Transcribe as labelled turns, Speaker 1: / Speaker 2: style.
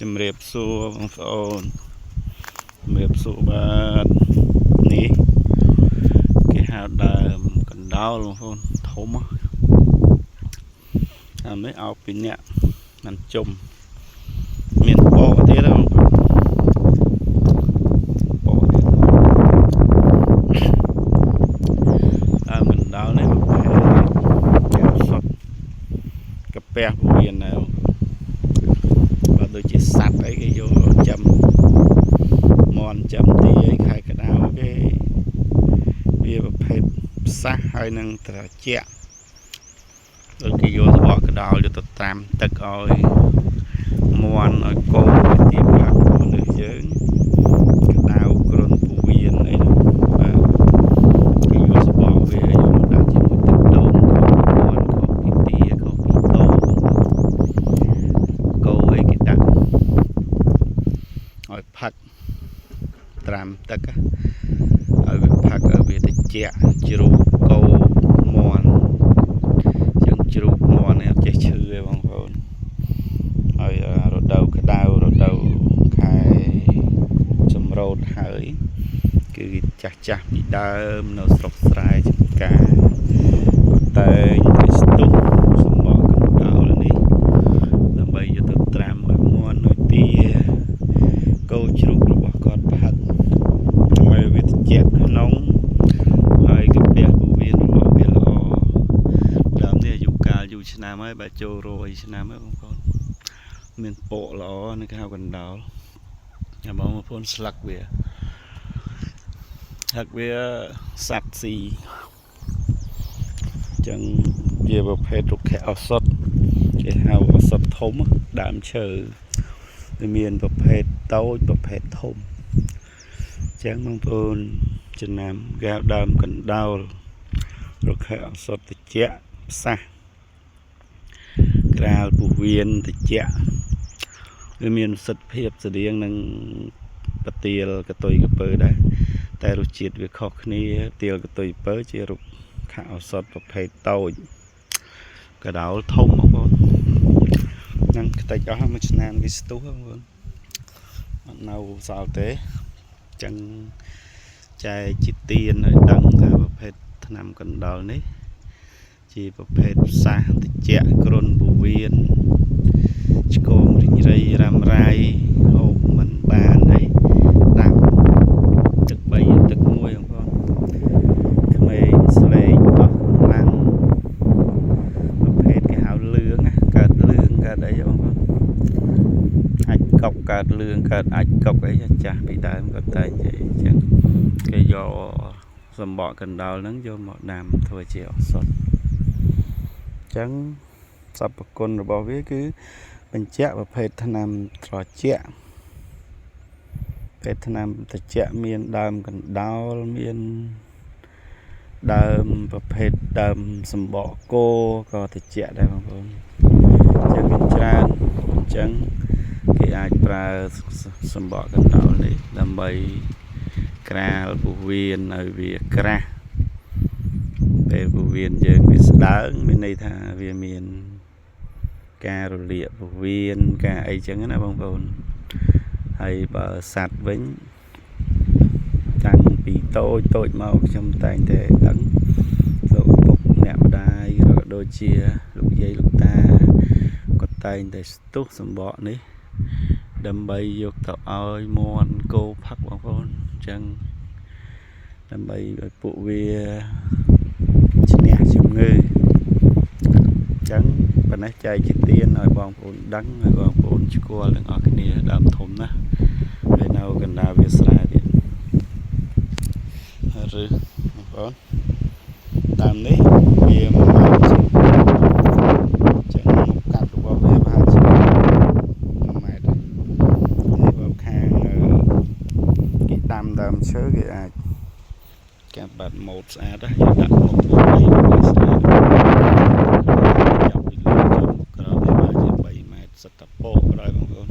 Speaker 1: ជំរាបសួរបងប្អូនជំរាបសួរបាទនេះគេហៅដើមកណ្ដោលបងប្អូនធំហ៎អានេះអោបពីអ្នកมันជុំមានពកទៀតហ៎បងប្អូនពកទៀតដើមកណ្ដោលនេះប្រភេទកែវសុតកាពះពវៀនដែរបងប្អូន បើដូចជាសត្វអីគេយកចាំមន់ចាំទីអីខែក្តៅគេវាប្រភេទផ្សះហើយនឹងត្រជាក់ដូចគេយកសបកក្តោលយកទៅត្រាំទឹកឲ្យមន់ឲ្យគោឲ្យទាផឹកមនុស្សយើងក្តៅគ្រុនពោះវៀនអីនោះបាទគេយកសបកវាយកមកដាក់ជាមួយទឹកដូងខុសពីមន់ខុសពីទាខុសពីគោបងប្អូនគោអីគេដាក់ ឲ្យផឹកត្រាំទឹកឲ្យវាផឹកឲ្យវាត្រជាក់ជ្រូកគោមាន់ចឹងជ្រូកមាន់នេះអត់ចេះឈឺទេបងប្អូនហើយរដូវក្តៅរដូវខែចម្រូតហើយគឺចាស់ចាស់ពីដើមនៅស្រុកស្រែចម្ការក៏តែងតែស្ទុះសម្បកកណ្ដោលនេះដើម្បីយកទៅត្រាំឲ្យមាន់ឲ្យទា គោជ្រូករបស់គាត់ផឹកដើម្បីវាត្រជាក់ក្នុងហើយកាពះពោះវៀនរបស់វាល្អដើមនេះអាយុកាលយូរឆ្នាំហើយបើចូលរយឆ្នាំហើយបងប្អូនមានពកល្អនេះគេហៅកណ្ដោលហើយបងប្អូនស្លឹកវាស្លឹកវាសัตว์ស៊ីអញ្ចឹងជាប្រភេទរុក្ខឱសថគេហៅឱសថធំដើមឈើ វាមានប្រភេទតូចប្រភេទធំអញ្ចឹងបងប្អូនចំណាំគេហៅដើមកណ្ដោលរុក្ខឱសថតិចផ្សះក្រាលពោះវៀនតិចវាមានប្រសិទ្ធភាពស្តៀងនឹងប្រទាលកតុយកពើដែរតែរសជាតិវាខុសគ្នាទាលកតុយពើជារុក្ខឱសថប្រភេទតូចកណ្ដោលធំបងប្អូនហ្នឹងខ្ទេចអស់មួយឆ្នាំគេស្ទុះបងប្អូន អត់នៅសល់ទេអញ្ចឹងចែកជាទៀនឲ្យដឹងថាប្រភេទថ្នាំកណ្ដោលនេះ ជាប្រភេទផ្សះតិចគ្រុនពវៀនឆ្កងរិញរៃរ៉ាំរ៉ៃហូបមិនបានអីដាំទឹក3ទឹក1បងប្អូនក្មេងស្លេកអស់កម្លាំងប្រភេទគេហៅលឿងណាកើតលឿងកើតអីបងប្អូន អាចកុកកើតលឿងកើតអាចកុកអីចាស់ពីដើមក៏តែនិយាយអញ្ចឹងគេយកសម្បកកណ្ដោលហ្នឹងយកមកដាំធ្វើជាឱសថអញ្ចឹងសព្វគុណរបស់វាគឺបញ្ជាក់ប្រភេទថ្នាំត្រជាក់ប្រភេទថ្នាំត្រជាក់មានដើមកណ្ដោលមានដើមប្រភេទដើមសម្បកគោក៏ត្រជាក់ដែរបងប្អូនអញ្ចឹងមានច្រើនអញ្ចឹង គេអាចប្រើសម្បកកណ្ដោលនេះដើម្បីក្រាលពោះវៀនឲ្យវាក្រាស់ពេលពោះវៀនយើងវាស្ដើងមានន័យថាវាមានការរលាកពោះវៀនការអីចឹងណាបងប្អូនហើយបើសัตว์វិញតាំងពីតូចតូចមកខ្ញុំតែងតែដឹងលោកឪពុកអ្នកម្ដាយក៏ដូចជាលោកយាយលោកតាគាត់តែងតែស្ទុះសម្បកនេះ ដើម្បីយកទៅឲ្យមន់គោផឹកបងប្អូនអញ្ចឹងដើម្បីឲ្យពួកវាឈ្នះជំងឺអញ្ចឹងប៉ុណ្ណេះចែកជាទៀនឲ្យបងប្អូនដឹងឲ្យបងប្អូនស្គាល់ទាំងអស់គ្នាដើមធំណាស់ហើយនៅកណ្ដាលវាស្រែទៀតឬបងប្អូនដើមនេះវា1ម៉ែត្រជាងអញ្ចឹងមុខកាត់របស់វាប្រហែលជា1ម៉ែត្រនេះបើខាងគេដាំដើមឈើគេអាចកាត់បាត់ម៉ូតស្អាតណាយកដាក់មុខមួយមួយស្អាតចាប់ពីលើចូលមកក្រោមនេះប្រហែលជា3ម៉ែត្រសិតតពោក៏ដោយបងប្អូន